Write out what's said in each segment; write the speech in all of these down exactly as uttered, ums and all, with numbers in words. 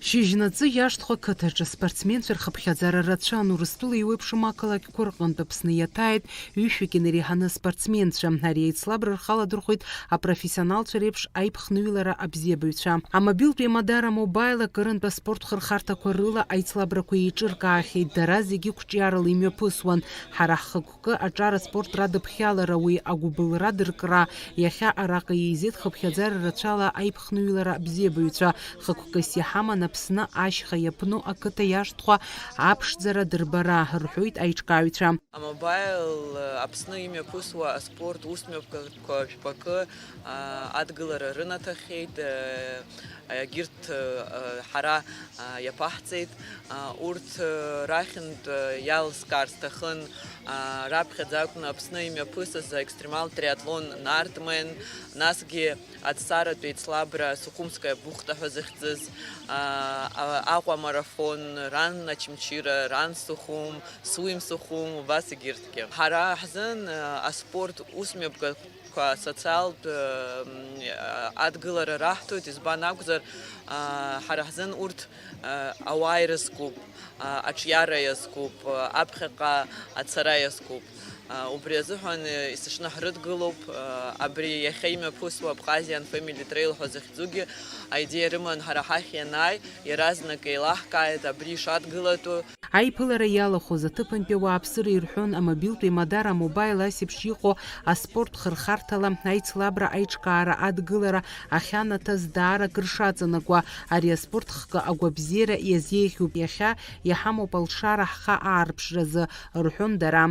Шьыжьнаҵы иашҭхәа қыҭаҿы спортсменцәа рхыԥхьаӡара рацәан, Урыстәыла еиуеиԥшым ақалақьқәа рҟынтә Аԥсны иаҭааит ҩышәак инареиҳаны аспортсменцәа. Ари аицлабра рхаладырхәит апрофессионалцәа реиԥш аиԥхныҩлара абзиабаҩцәа. Амобилтә еимадара Мобаил акырынтә аспорт хырхарҭақәа рыла аицлабрақәа еиҿыркаахьеит, дара зегьы қәҿиарала имҩаԥысуан. Ҳара ҳхықәкы аҿар аспорт радыԥхьалара, уи агәыбылра дыркра, иахьа араҟа еизеит хыԥхьаӡара рацәала аиԥхныҩлара абзиабаҩцәа, хықәкыс иҳаман Аԥсны ашьха иаԥну ақыҭа иашҭхәа аԥшӡара дырбара, рҳәоит аиҿкааҩцәа. Амобаил Аԥсны имҩаԥысуа аспорт усмҩаԥгатәқәа жәпакы, а, адгылара рынаҭахьеит, а, егьырҭ, а, ҳара, а, иаԥаҳҵеит. А, урҭ, а, рахьынтә, а, иалскаар сҭахын, а, раԥхьаӡа акәны Аԥсны имҩаԥысыз аекстремал триатлон Нартмен, насгьы аҭҵааратә еицлабра Сухумская бухта ҳәа захьӡыз, а, а, Аҟәа марафон, Run Очамчыра, Run Сухум, Swim Сухум, убас егьырҭгьы. Ҳара ҳзын, а, аспорт усмҩаԥгатәқәа асоциалтә, а, м, а, адгылара раҳҭоит, избан акәзар, а, ҳара ҳзын урҭ, а, ауаа ирызкуп, а, аҿиара иазкуп, а, аԥхьаҟа ацара иазкуп. А, убри азыҳәан, э, есыҽны ҳрыдгылоуп. А, абри иахьа имҩаԥысуа Abkhazian Family Trail ҳәа захьӡугьы аидеиа рыман ҳара ҳахь ианааи, иаразнак еилаҳкааит абри ишадгылатәу. Аиԥылара иалахәыз аҭыԥантәи ауааԥсыра ирҳәон, амобилтә еимадара Мобаил асеиԥш иҟоу аспорт хырхарҭала аицлабра аиҿкаара адгылара ахьанаҭаз даара акыр шаҵанакуа, ари аспорт хкы агәабзиара иазеиӷьуп, иахьа иҳамоуп алшара ҳхы аарԥшразы, рҳәон дара.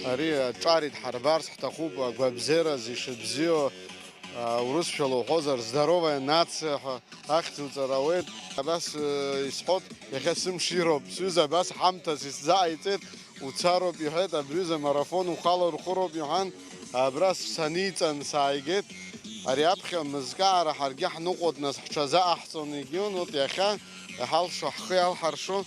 Ари аҿар идҳарбарц ҳҭахуп, агәабзиараз ишыбзиоу, а, урысшәала уҳәозар, здоровая нация ҳәа ахьӡуҵар ауеит. Абас, э, исҳәоит, иахьа сымшироуп, сҩыза абас ҳамҭас исзааиҵеит, уцароуп иҳәеит, абри ҩыза марафон ухала урхәыроуп иҳәан, абра саниҵан сааигеит. Ари аԥхьа мызкаара ҳаргьы ҳныҟәоит, нас ҳҽазаҟаҳҵон, егьиун, вот иахьа иҳалшо, ҳхы иалҳаршо.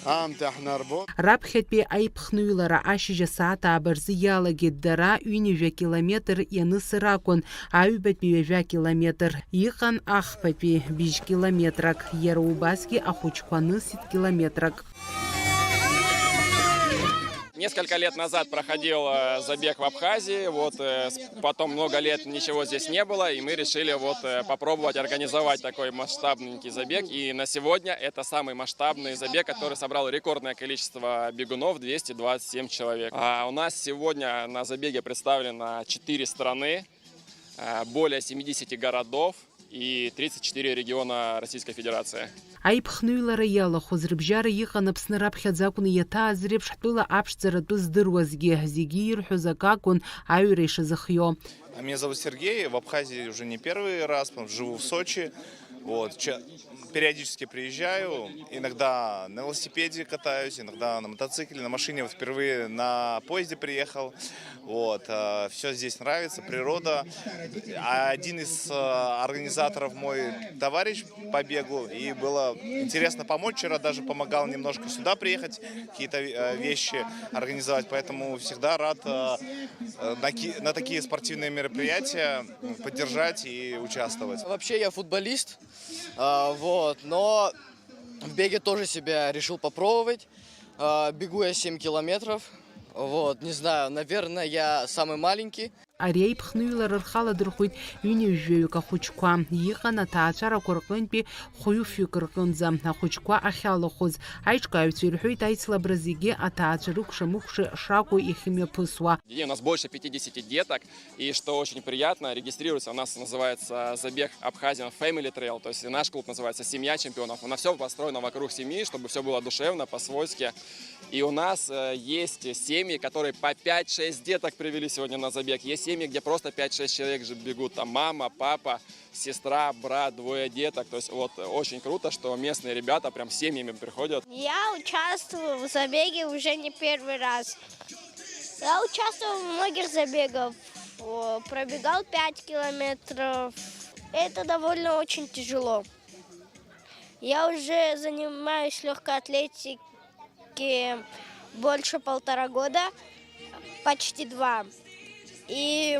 Аамҭа ҳнарбоит. Раԥхьатәи аиԥхныҩлара ашьыжь асааҭ ааба рзы иалагеит, дара ҩынҩажәа километр ианысыр акәын, аҩбатәи ҩажәа километр. Иҟан ахԥатәи быжь километрак, иара убасгьы ахәыҷқәа нысит километрак. Несколько лет назад проходил, э, забег в Абхазии, вот, э, с-, потом много лет ничего здесь не было, и мы решили вот, э, попробовать организовать такой масштабненький забег. И на сегодня это самый масштабный забег, который собрал рекордное количество бегунов, двести двадцать семь человек. А у нас сегодня на забеге представлено четыре страны, э, более семидесяти городов и тридцать четыре региона Российской Федерации. Аиԥхныҩлара иалахәыз рыбжьара иҟан Аԥсны раԥхьаӡа акәны иаҭааз реиԥш ҳтәыла аԥшӡара атәы здыруазгьы, зегьы ирҳәоз акы акәын аҩра ишазыхиоу. А меня зовут Сергей, в Абхазии уже не первый раз, потому что живу в Сочи. Вот, ча-, периодически приезжаю, иногда на велосипеде катаюсь, иногда на мотоцикле, на машине. Вот впервые на поезде приехал. Вот, все здесь нравится, природа. А один из, э, организаторов мой товарищ по бегу, и было интересно помочь. Вчера даже помогал немножко сюда приехать, какие-то, э, вещи организовать. Поэтому всегда рад, э, э, на ки-, на такие спортивные мероприятия, м, поддержать и участвовать. Вообще я футболист, а, вот, но в беге тоже себя решил попробовать. А, бегу я семь километров. Вот, не знаю, наверное, я самый маленький. Ари аиԥхныҩлара рхаладырхәит ҩынҩажәаҩык ахәыҷқәа. Иҟан аҭаацәарақәа рҟынтәи хәҩыфҩык рҟынӡа ахәыҷқәа ахьалахәыз. Аиҿкааҩцәа ирҳәеит, аицлабра зегьы аҭаацәа рыкәша-мыкәша шакәу иахьымҩаԥысуа. И у нас больше пятидесяти деток, и что очень приятно, регистрируется, у нас называется забег Abkhazian Family Trail, то есть наш клуб называется «Семья чемпионов». У нас всё построено вокруг семьи, чтобы всё было душевно, по-свойски. И у нас, э, есть семьи, которые по пять-шесть деток привели сегодня на забег. Есть семьи, где просто пять-шесть человек же бегут, там мама, папа, сестра, брат, двое деток. То есть вот, э, очень круто, что местные ребята прям семьями приходят. Я участвую в забеге уже не первый раз. Я участвовал в многих забегах. О, пробегал пять километров. Это довольно очень тяжело. Я уже занимаюсь лёгкой атлетикой больше полтора года, почти два. И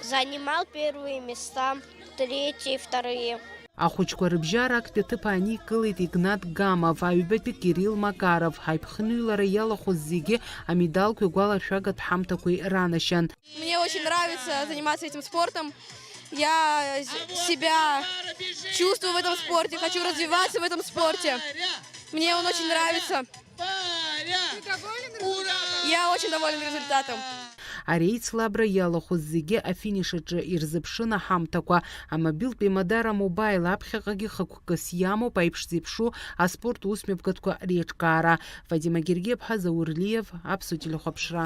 занимал первые места, третьи, вторые. Ахәыҷқәа рыбжьара актәи аҭыԥ ааникылеит Игнат Гамов, аҩбатәи Кирилл Макаров, аиԥхныҩлара иалахәыз зегьы амедалқәеи агәалашәагатә ҳамҭақәеи ранашьан. Мне очень нравится заниматься этим спортом. Я себя чувствую в этом спорте, хочу развиваться в этом спорте. Мне он очень нравится. Я очень доволен результатом. Ари аицлабра иалахәыз зегьы афиниш аҿы ирзыԥшын аҳамҭақәа. Амобилтә еимадара Мобаил аԥхьаҟагьы хықәкыс иамоуп аиԥш зеиԥшу аспорт усмҩаԥгатәқәа реиҿкаара. Фатима Гергиаԥҳа, Заур Лиев, Аԥсуа телехәаԥшра.